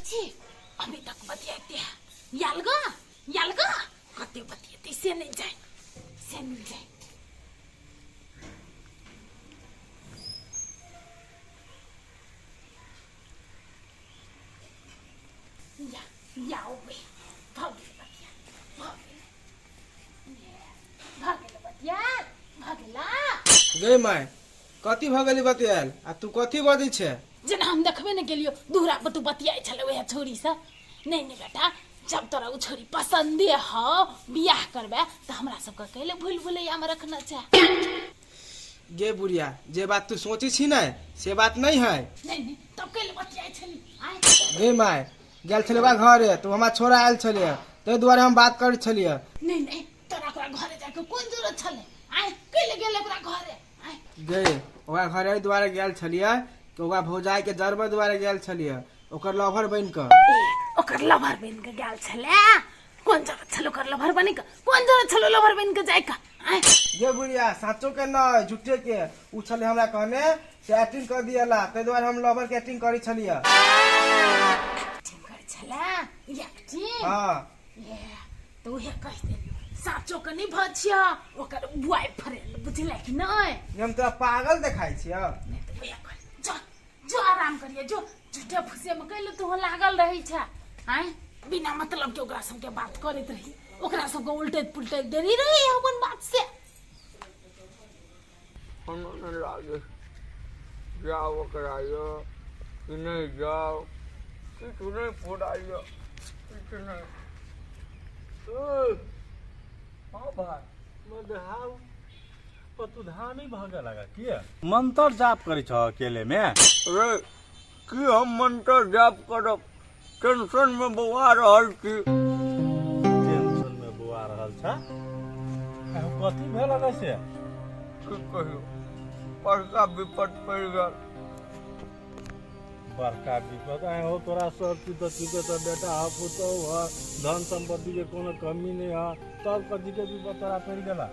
छी अभी तक बतियाते है याल ग याल ग कते बतियेतै से नहि जाय से नहि जाय। या या ओबे भऽ गेल बतिया भऽ गेल भऽ गेल बतिया भऽ गेला। गे माय कथी भऽ गेली बतियाल आ तू कथी बजै छे? जेना हम देखबे ने केलियो दूरा पर तू बतियाइ छलै वएह छौड़ीसँ। नहीं नहीं बेटा जब तोरा ओ छौड़ी पसंदे हो बियाह करबे तऽ हमरा सबके कैले भूल भुलैया में रखना छै। गे बुढ़िया जे बात तू सोचै छी ने से बात नहीं है। नहीं नहीं तब कैले बतियाइ छली आय? गे माय गेल छलै ओकरा घरे तो हमरा छोड़ा आयल छलियै ताहि दुआरे हम बात करै छलियै। नहीं नहीं तोरा ओकरा घरे जाके कोन जरूरत छलै? आय कैले गेल ओकरा घरे? आय गे ओकरा घरे एहि दुआरे गेल छलियै कि ओकरा भौजाई के जरबै दुआरे गेल छलियै ओकर लवर बनि कऽ। ए, ओकर लवर बनि कऽ गेल छलै? कोन जरूरत छल ओकर लवर बनि कऽ? कोन जरूरत छल लवर बनि कऽ जाय कऽ? आय गे बुढ़िया साचो के नहीं झूठे के उ छलै हमरा कहने से एक्टिंग कर दियला ताहि दुआरे हम लवर के एक्टिंग करै छलियै। एक्टिंग करै छलै? एक्टिंग? हाँ। ए, तऽ उहे कहि देलियौ साचो के नहीं भछिया ओकर बॉयफ्रेंड बुझलै कि नहीं? ये हम तोरा पागल देखाइ छियौ। नहीं तऽ उहे कह जो जो आराम करिए जो झूठे फुसे में कैले तू लागल रही छे आय बिना मतलब के ओकरा सबके बात करैत रही ओकरा सबके उल्टैत पुलटैत देरी रही अपन बात से। हमरा नहि लागे जाओ ओकरा यो कि नहीं जाओ किछु नहीं फुराइयो किछु नहीं। हाँ भाई मधुहाव पतुधामी भऽ गेल लगा किया मंत्र जाप करै छह अकेले में? रे की हम मंत्र जाप करब टेंशन में बौआ रहल छी। टेंशन में बौआ रहल छ? कथी भेल अगर से? की कहियो बड़का विपद पड़ि गेल। बड़का विपद आए हो तोरा सब चीज तऽ ठीके तऽ बेटा ह पुतहु ह धन संपत्ति के कोनो कमी नहीं ह तब कथी के विपद तोरा पड़ि गेला?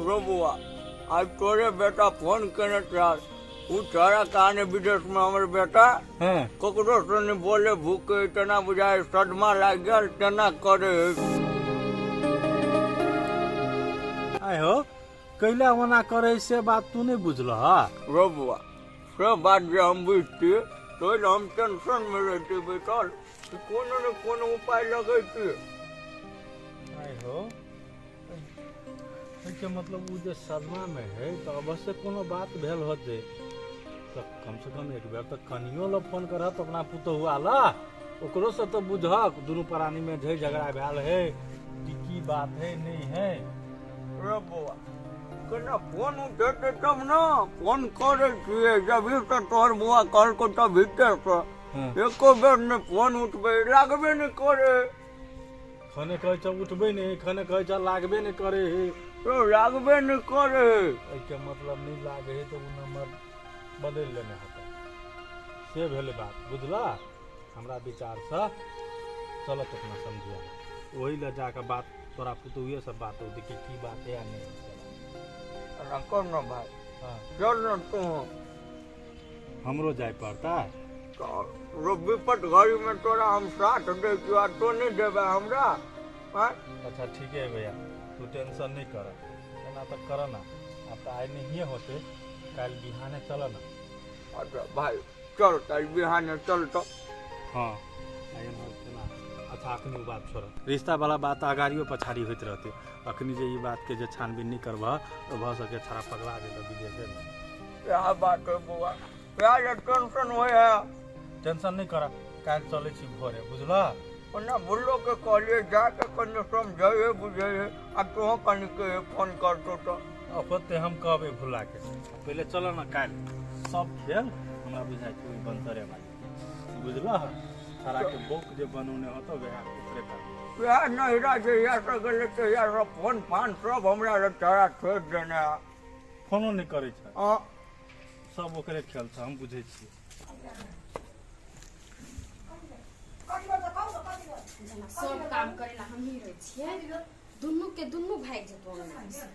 रो बौआ आज तोरे बेटा फोन केने छल उ छोड़ा कहानी विदेश में हमर बेटा हाँ। ककरो से नहीं बोले भूखे तेना बुझाए सदमा लाग गेल तेना करे। आय हो कैला ओना करे से बात तू नहीं बुझल हा? रो बौआ से बात जे हम बुझती तो हम टेंशन में रहती बैठल कि कोनो न कोनो उपाय लगैती। आय हो के मतलब उ जे सदमा में है तो अवश्य कोनो बात भेल होते तो कम से कम एक बेर तो कनियो ल फोन करत अपना पुतहुआ ला ओकरो से तो बुझक दुनू प्राणी में झै झगड़ा भेल है कि की बात है नहीं है। रे बौआ केना फोन उठेतै तब न फोन करै छियै जब तो तोहर बौआ कहलको तब से एको बेर नहीं फोन उठबै लागबे नहीं करे। खने कहै छ उठबै नहीं खने कहै छ लागबे नहीं करे है। तो लागबे नहीं करे। एहिके मतलब नहीं लागे है तो उ नंबर बदलि लेने हेतै से भेलै बात बुझला? हमरा विचार से चलत अपना समझिया ओही लए जाके बात तोरा पुतहुए से बात होतै कि की बात है या नहीं। कर न भाई हाँ। चल न तू। हमरो जाय पड़ता? तो विपद घड़ी में तोरा हम साथ दै छियौ आ तो नहीं देबै हमरा? हाँ? अच्छा ठीक है भैया तू टेंशन नहीं कर एना तो कर ना अब तो आइ नहीं होते काल्हि बिहाने चल ना। अच्छा भाई चल काल्हि बिहाने चल तो। हाँ अच्छा अखनी बात छोड़ रिश्ता वाला बात अगाड़ियो पछाड़ी होइत रहते अखनी जे ई बात के जे छानबीन नहीं करबह तो भऽ सके छड़ा पगला जेतऽ विदेशे में। क्या बात है बौआ क्या जे टेंशन होइ है? टेंशन नहीं कर काल्हि चलै छी भोरे बुझलह? ओना बुल्लो के कहलियै जाके कनि समझैहे बुझैहे आ तोहो कनि के फोन करतो तो। अपते हम कहबै भुला के पहिले चल न काल्हि सब खेल हमरा बुझाइ छै ओहि बनतरे वाली बुझलह? छड़ा के बौक जे बनौने होतो वएह ओकरे करबै। वएह नहिरा जहिया से गेलै तहिया से फोन फान सब हमरा लग छड़ा छोड़ि देने है। फोनो नहीं करै छै। हाँ। सब ओकरे खेल छै हम बुझै छियै। सब काम करेला हम ही रहै छियै दुनू के दुनू भागि जेतौ अंगना से।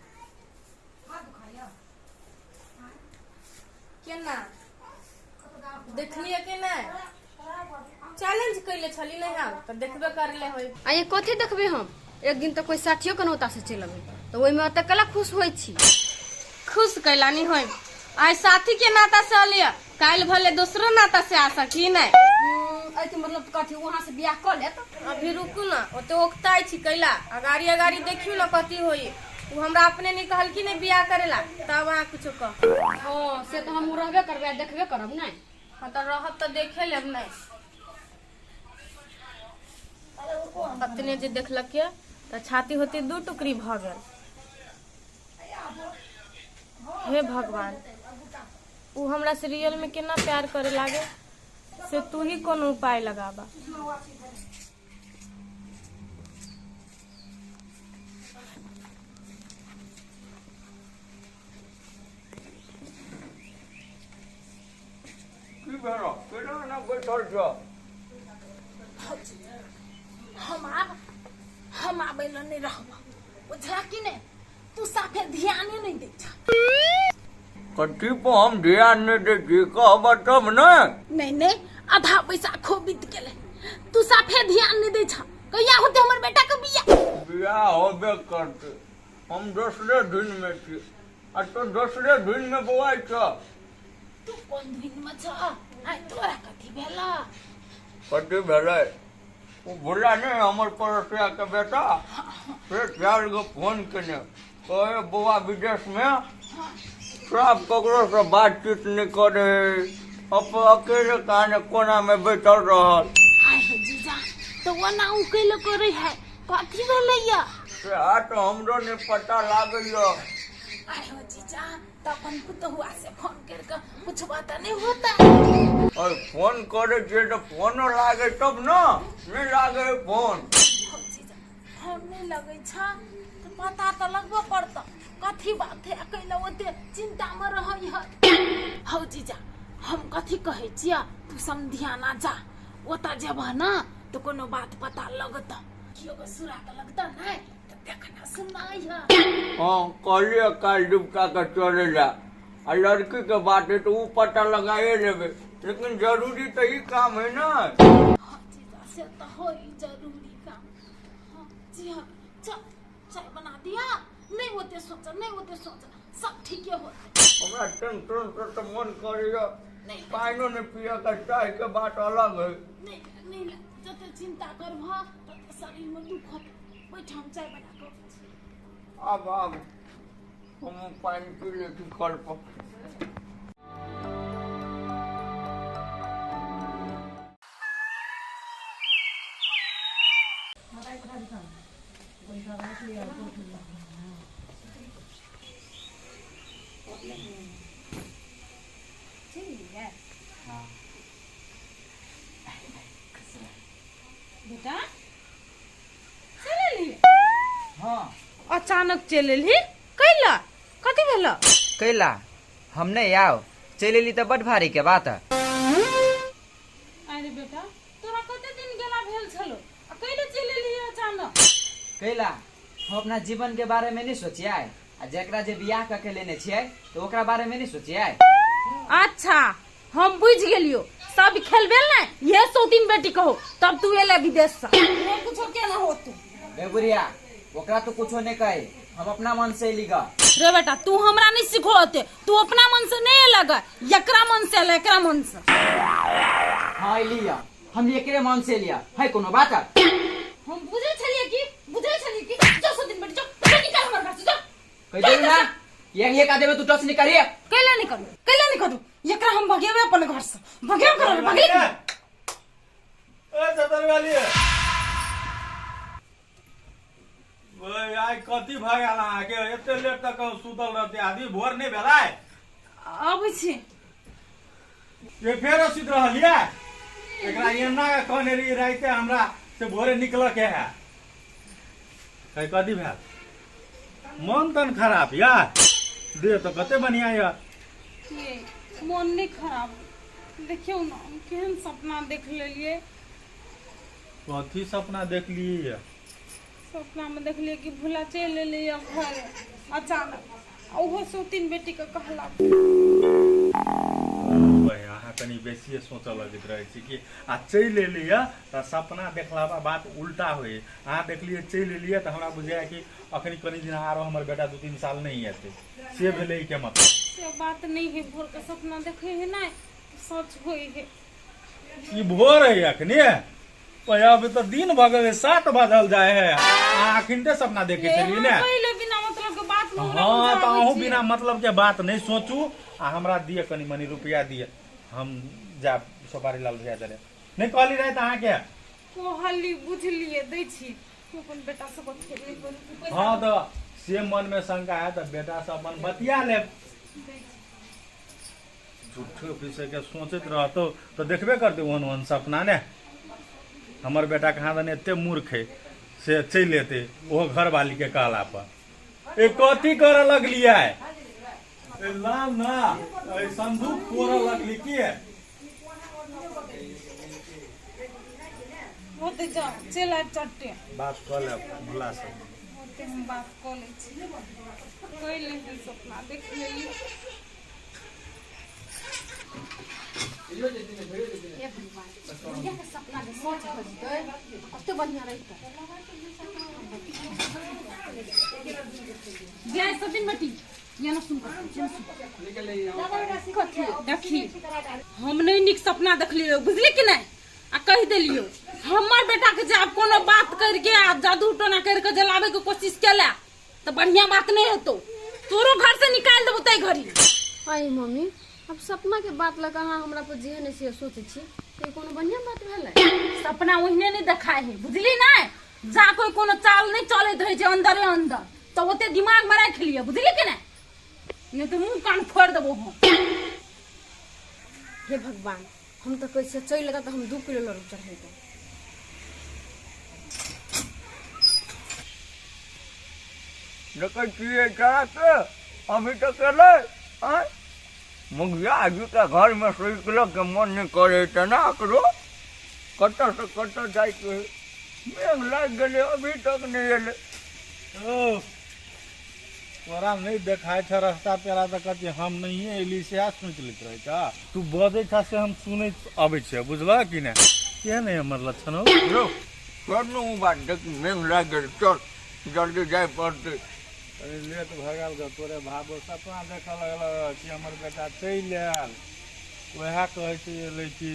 केना देखलियै कि नहि? चैलेंज कैले छली नहीं हम तऽ देखबे करले होई। आ ये कथी देखबै हम? एक दिन तऽ कोई साथियो के नौता से चलि अबै तऽ ओहिमे ओते कला खुश होइ छी। खुश कैला नहीं होई? आइ साथी के नाता से अलिया, काल्हि भले दोसरो नाता से आ सकी नहीं। एहिके मतलब कथी, वहाँ से बियाह कऽ लेत? अभी रुकू ना, ओते ओकताइ छी कैला, अगाड़ी अगाड़ी देखियौ ना कथी होई। उ हमरा अपने नहीं कहलखिन नहीं बियाह करेला, तब अहाँ कुछो कह। हाँ से तऽ हम रहबे करबै आ देखबे करब नहि। हाँ तऽ रहब तऽ देखे लेब नहीं। अतने जे देखलक ये तऽ छाती होती दू टुकड़ी भऽ गेल। हे भगवान, उ हमरा से रियल में केना प्यार करे लागे से तू ही कोनो उपाय लगाबा। की भेल, केना एना बैठल छह? हम आब हम आबै लए नहि रहब, बुझला कि नहि? तू साफे ध्याने नहि दै छह। कथी पर हम ध्यान नहि दै छी, कहब तब ने। नहि नहि, आधा पैसा खूब बीत गेलै, तू साफे ध्यान नहि दै छह। कहिया होतै हमर बेटा के बियाह? बियाह होबे करतै, हम दोसरे धुन में छी आ तो दोसरे धुन में बौआइ छह। तू कोन धुन में छह? आइ तोरा कथी भेला? कथी भेलै, ओ भुला नहि हमर पड़ोसिया के बेटा से चारि गो फोन केने, कहे बौआ विदेश में सब ककरो से बातचीत नहि करे, अकेले कहाने कोना में बैठल रहल। आइ हो जीजा, तो ओना उ कैले करे है, कथी भेलै या? से तऽ हमरो नहि पता लागैया। आइ हो जीजा, तऽ अपन पुतहुआ से फोन करि कऽ पुछबा तऽ नहि होता? और फोन करे छियै तऽ फोनो लागे तब ने, नहि लागे है फोन। हो जीजा, फोन नहि लगै छ तऽ पता तऽ लगबऽ पड़त कथी बात है, अकेला ओते चिंता में रहै है। हौ जीजा, हम कथी कहै छियै, तू समधियाना जा, ओतऽ जेबह ने तऽ कोनो बात पता लगत, केओ के सुराग लगतऽ नहि तऽ देखना सुनना है। हाँ कहलियै काल्हि डुबका के चले ला, आ लड़की के बात है तऽ उ पता लगाए लेबै, लेकिन जरूरी तऽ ई काम है ना। हाँ जीजा, से तऽ होई जरूरी काम। हाँ जी, हाँ चल चाय बना दिया। नहीं होते सोच, नहीं होते सोच, सब ठीके होते। हमरा टेंशन से तऽ मन करैया नहीं पानिओ नहि पियऽ के, चाय के बात अलग है। नहीं नहीं, जते चिंता करबह तते शरीर में दुख होत। बैठ, हम चाय बना कऽ अबै छी। आब आब हम पानि पी लै छी कल पर। बेटा चलि एलही? हाँ। अचानक चलि एलही कैला, कथी भेल? कैला हम नहीं आओ, चलि एली तऽ बड भारी के बात। अरे बेटा, तोरा कते दिन गेला भेल छलो आ कैले चलि एलही अचानक? कैला हम अपना जीवन के बारे में नहीं सोचियै, आ जेकरा जे बियाह कऽ के लेने छियै तऽ ओकरा बारे में नहीं सोचियै। अच्छा हम बुझि गेलियो, सब खेलबे ने ये सौतीन बेटी कहो तब तू एले विदेश से। ये कुछो केना हो तू? बे बुढ़िया, ओकरा तो कुछो नहीं कहे, हम अपना मन से एली गा। रे बेटा, तू हमरा नहीं सिखोते, तू अपना मन से नहीं एलग, एकरा मन से एले, एकरा मन से। हाँ एलिया, हम एकरे मन से एलिया है, कोनो बात? हम बुझै छलियै कि बुझै छलियै कि जो सौतीन बेटी जो, जो निकाल हमर घर से जो। कह देलू ना एक एक आदमी तू टच नहीं करिए। कैला नहीं करू, कैला नहीं करू, एकरा हम भगेबे अपन घर से, भगेबे करब, भगेबे। ए सतर वाली ओए, आइ कथी भऽ गेल अहाँके, एते लेट तक सुतल रहते आदमी, भोर नहि भेलै? अबै छी। ये फेर सुति रहल ये, एकरा एना के कहने रही राइते हमरा से भोरे निकलऽ के है। कही कथी भेल, मन तन खराब या? देह तऽ कते बढ़िया यऽ। ये मन नहीं खराब, देखियौ ना हम केहन सपना देख लेलियै। कथी सपना देख लिए? सपना में देखलियै कि भोला चलि एलै यऽ घरे अचानक, आ ओहो सौतीन बेटी के कहला। अहाँ कनि बेसिए सोचऽ लगैत रहै छी कि आ चलि एलियै तऽ सपना देखला बात उल्टा होइ। अहाँ देखलियै चलि एलियै तऽ हमरा बुझाइए कि अखनी कनि दिन आरो हमर बेटा 2-3 साल नहि एतै, से भेलै के मतलब। से बात नहीं है, भोर के सपना देखे है ना सच होई है। ई भोर है अखनी, अभी तऽ दिन भऽ गेलै, 7 बजल जाय है, अहाँ अखनते सपना देखे छलियै ने? पहिले बिना मतलब के बात में हमरा हाँ तऽ उलझाबै अहूँ छियै। बिना मतलब के बात नहीं सोचू आ हमरा दिअ कनि मनि रुपया दिअ, हम जायब सोपारी लाल भैया जरे। नहीं कहली रहे तऽ अहाँके? कहली बुझलियै, दै छी अपन बेटा सब खेले पर। हाँ तऽ से मन में शंका है तऽ बेटा से अपन बतिया लेब। झूठो विषय के सोचैत रहतो तऽ देखबे करते ओहन ओहन सपना ने। हमर बेटा कहाँ दने एते मूर्ख है से चलि एतै ओहो घरवाली के कहला पर। ए कथी करऽ लगलियै? ए लाल ना, ए संदूक फोड़ऽ लगली की? होते जाओ चलि आयब चट्टे। बात कऽ लेब भोला से। होते हम बात कऽ लै छी। कैले हम सपना देख लेली। हे भगवान, बुढ़िया के सपना जे सच भऽ जेतै तऽ कते बढ़िआँ रहितै। जय सतीन बेटी, ये ना सुन कर, ये ना सुन। कथी देखी, हम नहीं नीक सपना देखलियो, बुझली कि नहीं? आ कहि देलियो हमर बेटा के जे आब कोनो बात करके आ जादू टोना करके जलावे के कोशिश केला तऽ बढ़िया बात नहीं हेतो, तोरो घर से निकाल देबो तै घड़ी। अरे मम्मी, अब सपना के बात लग अहाँ हमरा पर जेहन है से सोचै छी, तऽ ई कोनो बढ़िया बात भेलै? सपना ओहिने नहीं देखाय है, बुझली नहीं? जा कोई कोनो चाल नहीं चलैत रहे छै अंदरे अंदर, तऽ ओते दिमाग में राखि लिअ, बुझली कि नहीं? नहीं तऽ मुंह कान फोड़ि देबो हम। हे भगवान, हम तऽ कहै छियै चलि एतऽ तऽ हम 2 किलो लड्डू चढ़ेबै। देखै छियै के अभी तक एलै आँय? मुखिया जी के घर में सुतलो के मन नहीं करे त ना करो, कतऽ से कतऽ जाइके है, मेघ लागि गेलै अभी तक नहीं एलै। ओ तोरा नहीं देखाय छ रास्ता पेरा तऽ कहती हम नहिए एली, सएह सोचि लैत रहै छ। तू बजै छ से हम सुनैत अबै छियै, बुझलह कि नहि? केहन है हमर लक्षण हौ? यौ चल ने ओ बात देख, मेघ लागि गेलै, चल जल्दी जाय पड़तै। अरे लेट भऽ गेल गऽ, तोरे भाबो सपना देखऽ लगल कि हमर बेटा चलि आयल, वएह कहै छै एलै कि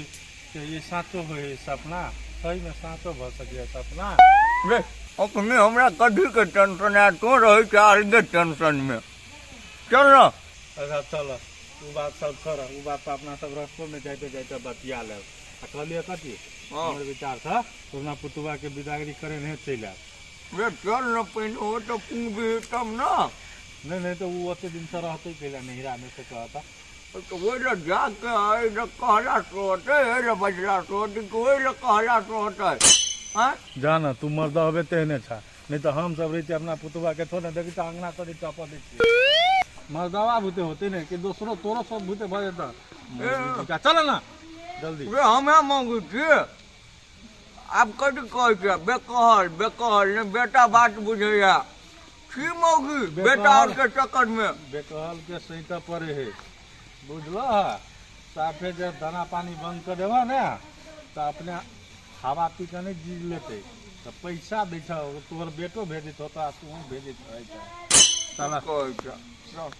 से ई साँचो होइ है सपना, सहीमे साँचो भऽ सकैए सपना। रे अपने हमरा कथी के टेंशन है, तों रहै छ अलगे टेंशन में, चल न। अच्छा चल, ओ बात सब छोड़, ओ बात तऽ अपना सब रस्तोमे जाइते जाइते बतिया लेब। आ कहलियै कथी, हमर विचार छ अपना पुतुआ के विदागरी करे नहीं चलि आयब। रे चल न पहिने ओ तऽ पुंगबी तब न। नहीं नहीं तऽ ओ ओते दिन से रहतै कैला नैहरा में से कहता। तऽ ओहि लए जाके एहि लए कहला से होतै, एहि लए बजला से होतै कि ओहि लए कहला से होतै? आँय जा न तू मर्द हबे तेहने छा, नहीं तऽ हम सब रहितियै अपना पुतुआ के थोड़े देखी तऽ अंगना तरी टपऽ दै छियै। मर्दवा भूते होते ने कि दोसरो तोरो सब भूते भऽ जेतऽ। चल न जल्दी। रे हमे मांगै छियै आब कथी कहै छै, बेकहल बेकहल नहि बेटा बात बुझैया छी मौगी बेटा और के चक्कर में। बेकहल के सैंत पड़े है, बुझलह? साफे जब दाना पानी बंद कर देबह ने तऽ अपने हवा पी कऽ नहि जी लेतै, तऽ पैसा दै छह, तोहर बेटो भेजैत होतऽ आ तूहो भेजैत रहै छह। चल कहै छै चल।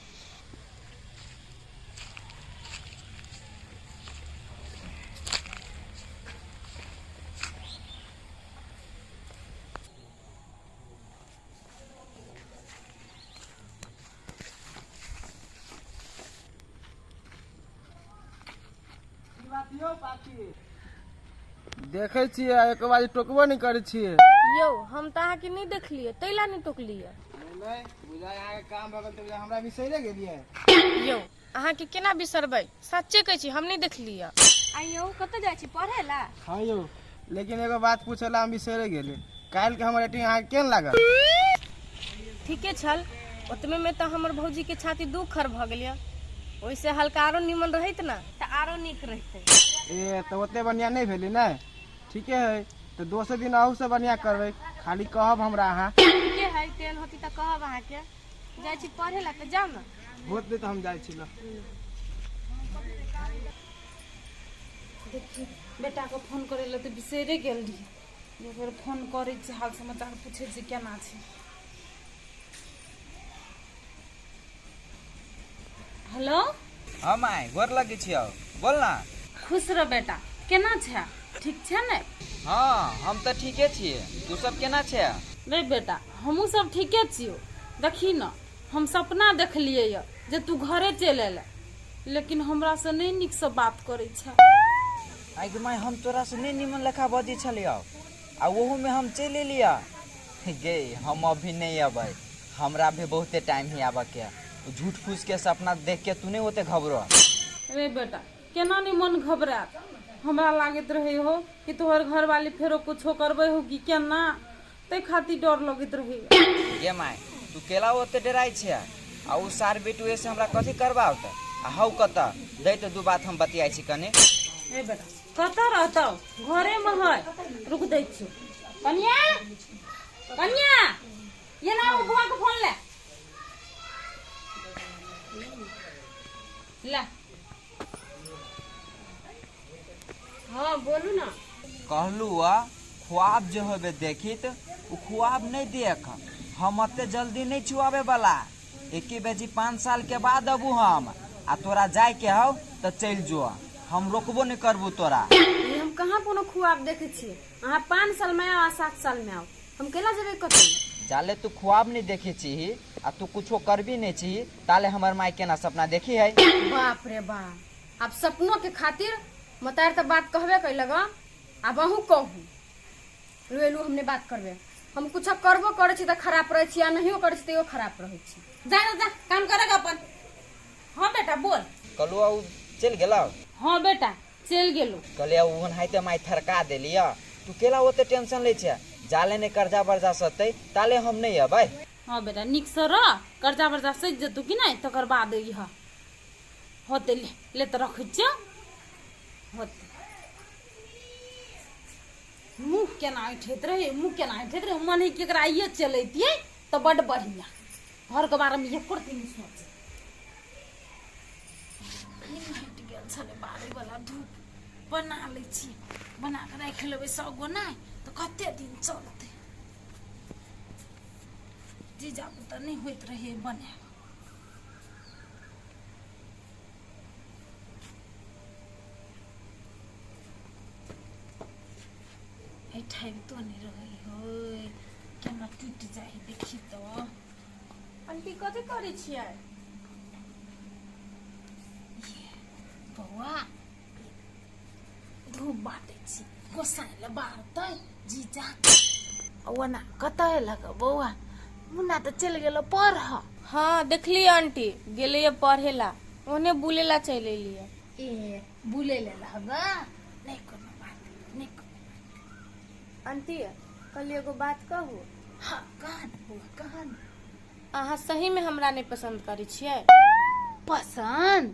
देखै छियै एक बार टोकबो नहि करै छियै। यौ हम तऽ अहाँके नहि देखलियै ताहि लए नहि टोकलियै। नहि बुझाय अहाँके काम भऽ गेल तऽ बुझाय हमरा बिसैरे गेलियै। यौ अहाँके केना बिसरबै, सच्चे कहै छी हम नहि देखलियै। आ यौ कतऽ जाइ छी पढ़ै लए? हाँ यौ, लेकिन एगो बात पूछे ला हम बिसैरे गेलियै, काल्हि के हमर एक्टिंग अहाँके केहन लागल? ठीके छल, ओतबे में तऽ हमर भौजी के छाती दू खर भऽ गेल यऽ, ओहिसँ हल्का आरो निमन रहैत ने तऽ आरो नीक रहितै। ए तऽ ओते बढ़िआँ नहि भेलै ने? ठीके है, तऽ दोसर दिन अहूसँ बढ़िआँ करबै, खाली कहब हमरा अहाँ। ठीके है, तेहन होती तऽ कहब अहाँके। जाइ छी पढ़े ला तऽ जाउ ने। होत नहि तऽ हम जाइ छी। ल देखी बेटाके फोन करै लए तऽ बिसैरे गेल रहियै। एक बेर फोन करै छी, हाल समाचार पूछै छी केना छै। हेलो। हाँ my, गोर लगै छियौ, बोल ना। खुश रह बेटा, केना छै? ठीक छै ने? हाँ हम तऽ ठीके छियै, तू सब केना छै? रे बेटा हमहूँ सब ठीके छियौ। देखी न हम सपना देखलियै यऽ जे तू घरे चलि एले, लेकिन हमरा से नहि नीकसँ बात करै छै। आइ गे माय, हम तोरा से नहि निमन लेखा बजै छलियौ आ ओहूमे हम चलि एलियै। गे हम अभी नहि अबै, हमरा भी बहुते टाइम ही आबऽ के। झूठ फूस के सपना देख के तू नहि ओते घबरो। रे बेटा केना नहि मन घबरायत? हमरा लागैत रहै हो कि तोहर घरवाली फेरो कुछो करबै हो कि केना, ताहि खातिर डर लगैत रहै। गे my, तू केला ओते डराइ छै? आ ओ सार बेटुए से हमरा कथी करबाओत? आ हौ कतऽ दै तऽ दू बात हम बतियाइ छी कने। रे बेटा कतऽ रहतौ, घरेमे है, रुक दै छियौ। कनिया कनिया ये ना ओ बुआ के फोन ले ले। हाँ बोलू ना। कहलू आ ख्वाब जे होबे देखित ओ ख्वाब नहीं देख, हम अते जल्दी नहीं छुआबे वाला। एके बेजी 5 साल के बाद अबू हम, आ तोरा जाय के हौ तो चल जो, हम रोकबो नहीं करबू तोरा। ये हम कहाँ कोनो ख्वाब देखे छियै? अहाँ 5 साल में आओ आ 7 साल में आओ, हम केना जेबै कतौ? जाले तू ख्वाब नहीं देखे छीही आ तू कुछो करबी नहीं छीही, ताले हमर माय केना सपना देखी है? बाप रे बाप, अब सपनों के खातिर मतार तो बात कहबे कैलक, आब अहूँ कहू। लू एलू हमने बात करबे, हम कुछ करबो करै छी तऽ खराब रहै छी आ नहियो करै छी तैयो खराब रहै छी। जा जा काम करेगा अपन। हाँ बेटा बोल। कहलू आ चलि गेलौ? हाँ बेटा चलि गेलौ। कहलियै ओ ओनाहिते माय थरका देलियै, तू केला ओते टेंशन लै छै? जाले नहि कर्जा वर्जा सतै ताले हम नहि अबै। हाँ बेटा नीक से रह, कर्जा वर्जा सधि जेतौ कि नहि तकर बाद अइह। होतै ले ले तऽ रखै छियौ। होतै। मुँह केना ऐठैत रहै, मुँह केना ऐठैत रहै, मन है कि एकरा आइए चलैतियै तऽ बड्ड बढ़िआँ। घरके बारेमे एको रत्ती नहि सोचै। हटि गेल छलै बाड़ीवला धूप, बना लै छी, बना कऽ राखि लेबै सए गो नहि तऽ कते दिन चलतै। जीजा तऽ नहि होइत रहै बनायल। ऐठाबितो नहि रहै है, केना टूटि जाइ है देखी तऽ। आंटी कथी करै छियै? बौआ धूप बाटै छी, गोसाइ लए बारतै जीजा। ओना कतऽ एलक बौआ? मुन्ना तऽ चलि गेल पढ़। हाँ देखलियै आंटी गेलैया पढ़े ला, ओने बुले ला चलि एलियै। ए बुले ले लग नहि कोनो बात नहि कोनो। आंटी कहलियै एगो बात कहू? हाँ कह न बौआ कह न। अहाँ सही में हमरा नहि पसंद करै छियै? पसंद?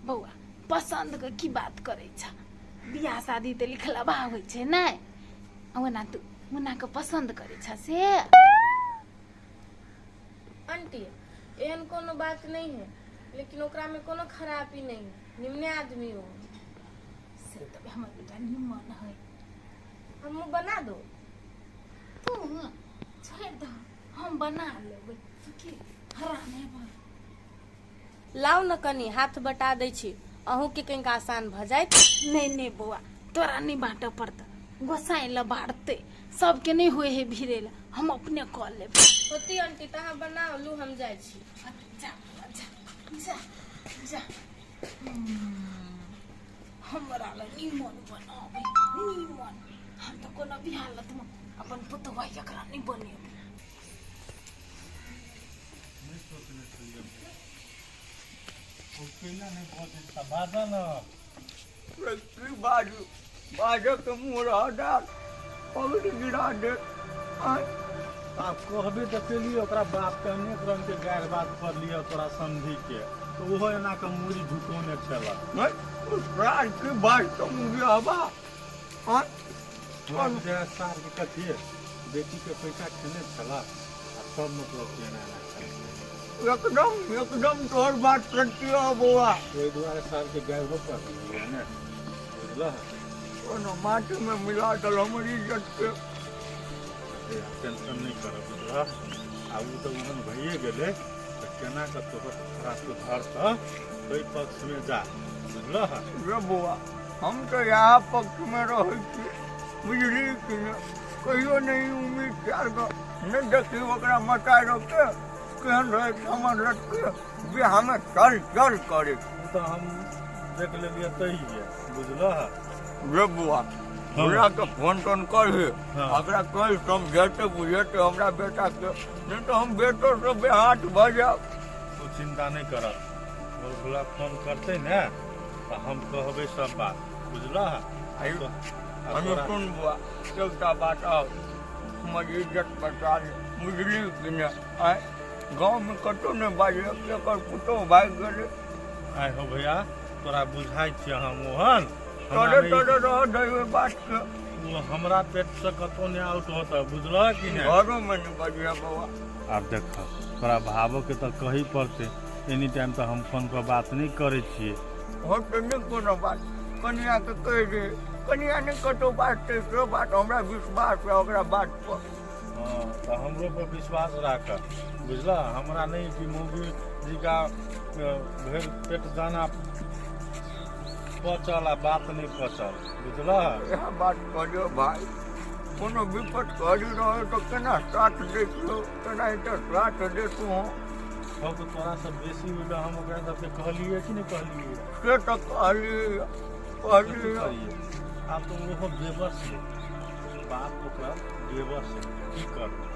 बौआ पसंद के की बात करै छ? बियाह शादी तऽ लिखलबा होइ छै नहि? ओना तू मुन्ना के पसंद करै छ से? आंटी एहन कोनो बात नहीं है, लेकिन ओकरा में कोनो खराबी नहीं है, निम्ने आदमी हो। से तऽ हमर बेटा निमन है। हमहूँ बना दो। तू छोड़ि दह, हम बना लेबै। तू की हरान हेबह? लाउ न कनी हाथ बटा दै छी, अहूँ के कनिक आसान भऽ जायत। नहीं नहीं बौआ तोरा नहीं बाँटऽ पड़तौ, गोसाइ लए बाँटतै, सबके नहीं होइ है भिड़ै लए, हम अपने कऽ लेबै। होती आंटी तऽ अहाँ बनाउ लू, हम जाइ छी। जा बौआ जा जा जा। हमरा लए निमन बनाबै निमन, हम तऽ कोनो भी हालतमे अपन पुतोहु एकरा नहि बनेबै। की बाजू, बाजऽ के मुँह रह डाल पगड़ी गिरा दे। आब कहबे तऽ केलियै ओकरा बाप के अनेक रंग के गारि बात पड़लियै तोरा समधी के, तऽ ओहो एना के मूड़ी झुकौने छलक। प्राण की बात तो मुझे हवा सार के कथी बेटी के पैसा खेने छलक आ सब मतलब के एना एना छलक। एकदम एकदम तोहर बात सत्य हो बौआ। ओहि दुआरे सार के गायबो पड़लियै ने। बुझलह? कोनो माटी में मिला दल हमर इज्जत के। टेंशन नहीं कर, बुझलह? आ उ तऽ ओहन भइए गेलै तऽ केना कऽ तोहर थोड़ा सुधर तऽ ओहि पक्षमे जा, बुझलह? रे बौआ, हम तऽ इएह पक्षमे रहै छी, बुझली कि नहि? कहियो नहि उम्मीद चार कऽ नहि देखी ओकरा मचाइ के केहन रहै छै हमर लटके बियाहमे चल चल करे। ओ तऽ हम देख लेलियै तहिए, बुझलह? रे बौआ, हमरा के फोन तोन करही, ओकरा कहि समझेतै बुझेतै हमरा बेटाके, नहि तऽ हम बेटो से बेहाथ भऽ जायब। तू चिन्ता नहि कर, भोला फोन करतै ने तऽ हम कहबै सब बात, बुझलह? सुन बौआ, एकटा बात आओर, हमर इज्जत बचा ले, बुझली कि नहि? आँय, गाँवमे कतहु नहि बाजै एकर पुतहु भागि गेलै। आइ हो भैया, तोरा बुझाइ छियै हम ओहन? तोरे तोरे रह दै ओहि बातके। ओ हमरा पेटसँ कतहु नहि आउट होतऽ, बुझलह कि नहि? घरोमे नहि बजिहे बौआ। आब देख, तोरा भावोके तऽ कही पड़तै, एनी टाइम तऽ हम फोन पर बात नहि करै छियै। हो तऽ नहि कोनो बात, कनियाके कहि दे, कनिया नहि कतहु बाजतै से बात हमरा विश्वास है ओकरा बात पर। हाँ, तऽ हमरो पर विश्वास राख, बुझलह? हमरा नहि कि मौगी जी का भरि पेट दाना पचल आ बात नहि पचल, बुझलह? इएह बात कहलियौ भाइ, कोनो विपद करी रहै तऽ केना साथ दैतियौ, केना तऽ साथ दैतहुँ हम। हौ तऽ तोरासँ बेसी ओहि हम ओकरा सबके कहलियै कि नहि कहलियै? से तऽ कहलियै, कहलियै। आब तऽ ओहो बेबस है, बाप ओकरा बेबस है, की करबै?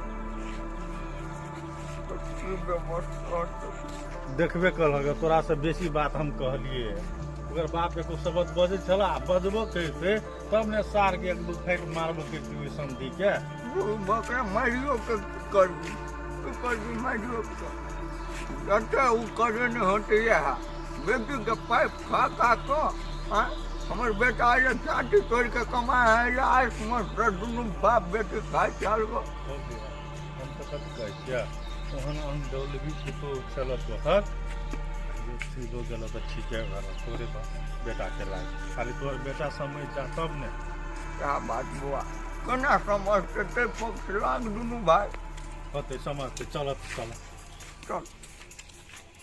देखबे करलक, तोरासँ बेसी बात हम कहलियै। ओकर बाप एको शब्द बजै छल आ बजबो करितै तब ने सारके एक दू फाटि मारबो करितै ओहि समधिके। ओकरा मारियो के करबी, की करबी मारियो के? जतऽ ओ करे नहि होतै इएह बेटीके पाइ खा खा कऽ। आँय, हमर बेटा आयल चाटी तोड़ि कऽ कमा आयल, आइस मस्त दुनू बाप बेटी खाइ छल गो। हम तऽ कथी कहै छियै, ओहन अनडौलभी पुतोहु छल तोहर, सीधो गेल तऽ ठीके भेल तोरे बेटाके लाग, खाली तोहर बेटा समझ जा तब ने। क्या बात बौआ, केना समझतै? ताहि पक्ष लाग दुनू भाइ। होतै समझतै, चलत चल चल।